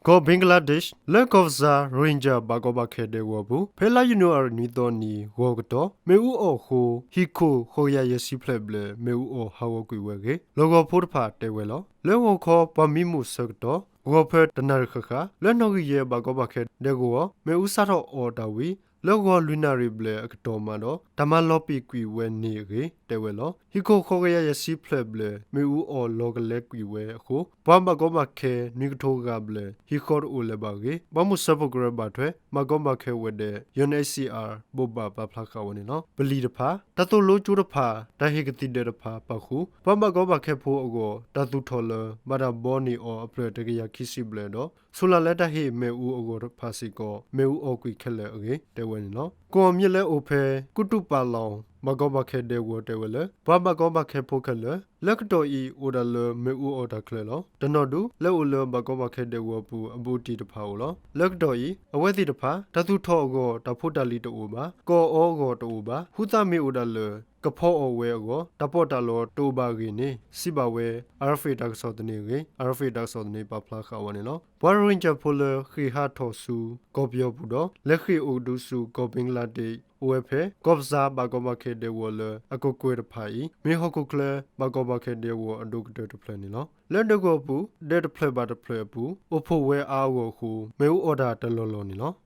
ကီၢ်ဘ့ကလါဒ့း လၢကီၢ်ပစါ ရိၣ်ဟ့ၣ်ကၠၣ် ဘၣ်ကီဘၣ်ခဲဒဲကဝီၤအပူၤ ဖဲလါယနူၤအါရံၤနွံသီနံၤ ဂီၤကတီၢ် မ့ၣ်အူအီၣ်အဃိ ဟံၣ်ခိၣ်ဃိးကယၤယဲၢ်ဆံဖျၢၣ်ဘျဲၣ် မ့ၣ်အူအီၣ်ဟးဂီၤကွံာ်ဝဲအဂ့ၢ် လီၢ်ကဝီၤဖိတဖၣ်တဲဝဲလီၤ. လၢဂီၤခီပှၤမံမုာ်ဆၢကတီၢ် ဂီၤဖၢတနၣ်ရံၣ်ဃၣ်ဃၣ် လၢနီၣ်ဂံၢ်ယဲၢ်ဘၣ်ကီဘၣ်ခဲဒဲကဝီၤ မ့ၣ်အူစးထီၣ်အီၣ်တၢ်ဝံၤ လၢဂီၤလွံၢ်နၣ်ရံၣ်ဘျဲၣ်အကတီၢ်မးဒီး တၢ်မၤလီၤပံာ်ကွံာ်ဝဲန့ၣ်အဂ့ၢ် တဲဝဲလီၤ. ဟံၣ်ခိၣ်ဃိးကယၤယဲၢ်ဆံဖျၢၣ်ဘျဲၣ် မ့ၣ်အူအီၣ်လီၤကလဲကွံာ်ဝဲအဃိ ပှၤဘၣ်ကီဘၣ်ခဲနွံကထိဂၤဘျဲၣ် ဟံၣ်ဃီတအိၣ်လၢၤဘၣ်အဂ့ၢ် ဘၣ်မုၢ်စၢဖှိၣ်ကရၢဘၣ်ထွဲ ဘၣ်ကီဘၣ်ခဲဝဲၤဒၢး UNHCR ဘိးဘၣ်ပာ်ဖျါဃာ်ဝဲန့ၣ်လီၤ. ပလံၤတဖၣ် တၢ်သိၣ်လိကၠိတဖၣ် တၢ်ဟ့ၣ်ကသံၣ်ဒၢးတဖၣ်ပာ်ဃုာ် ပှၤဘၣ်ကီဘၣ်ခဲဖိအဂီၢ် တၢ်သူၣ်ထီၣ်လၢ ဘၣ်တၢ်ဘှီန့ၢ်အီၤအဖျၢၣ်တကယၤခံဆံဘျဲၣ်ဒီး ဆိုလာ်လၢတၢ်ဟ့ၣ်မ့ၣ်အူအဂီၢ်တဖၣ်စ့ၢ်ကီး မ့ၣ်အူအီၣ်ကွံာ်ခဲလၢာ်အဂ့ၢ် တဲဝဲန့ၣ်လီၤ. ကီၢ်မံၤလၢအိၣ်ဖဲ ကူတူၣ်ပာ်လီၤ ဘၣ်ကီဘၣ်ခဲဒဲကဝီၤတဲဝဲလၢ ပှၤဘၣ်ကီဘၣ်ခဲဖိခဲလၢာ် လၢကတီၢ်အံၤအိၣ်ဒၣ်လၢမ့ၣ်အူအီၣ်တၢ်ချၢလီၤ. တနီၤဒူၣ် လၢအိၣ်လၢဘၣ်ကီဘၣ်ခဲဒဲကဝီၤပူၤ အဘူးအတံၢ်တဖၣ်အိၣ်လီၤ. လၢကတီၢ်အံၤ အဝဲသ့ၣ်တဖၣ် တၢ်သူၣ်ထီၣ်အဂီၢ် တၢ်ဖိတၢ်လံၤတအိၣ်ဘၣ်, ကအီၣ်အီအဂီၢ်တအိၣ်ဘၣ်, ဟုသးမ့ၢ်အိၣ်ဒၣ်လၢ ကဖီအီၣ်ဝဲအဂီၢ် တၢ်ပီးတၢ်လီတအိၣ်ဘၣ်အဂ့ၢ်န့ၣ် စံးဘၣ်ဝဲ RFA တၢ်ကစီၣ်သန့အဂ့ၢ် RFA တၢ်ကစီၣ်သန့ပာ်ဖျါဃာ်ဝဲန့ၣ်လီၤ. ပှၤရိၣ်ဟ့ၣ်ကၠၣ်ဖိလၢဃ့ၢ်ဟးထီၣ်ဆူ ကီၢ်ပယီၤပူၤဒီး လဲၤဃ့ၢ်အိၣ်ကဒုဆူကီၢ်ဘ့ကလါဒ့း အိၣ်ဝဲဖဲ ကီၢ်ပစါဘၣ်ကီဘၣ်ခဲဒဲကဝီၤလၢအကကွဲၢ်တဖၣ်အံၤ မ့ၢ်ဟီၣ်ခိၣ်ချၢ ဘၣ်ကီဘၣ်ခဲဒဲကဝီၤအဒိၣ်ကတၢၢ်တဖျၢၣ်န့ၣ်လီၤ. လၢဒဲကဝီၤပူၤ ဒဲတဖျၢၣ်ဘၣ်တဖျၢၣ်အပူၤ အိၣ်ဖှိၣ်ဝဲအါအဂီၢ်အဃိ မ့ၣ်အူအီၣ်တၢ်တလီၢ်လီၢ်န့ၣ်လီၤ.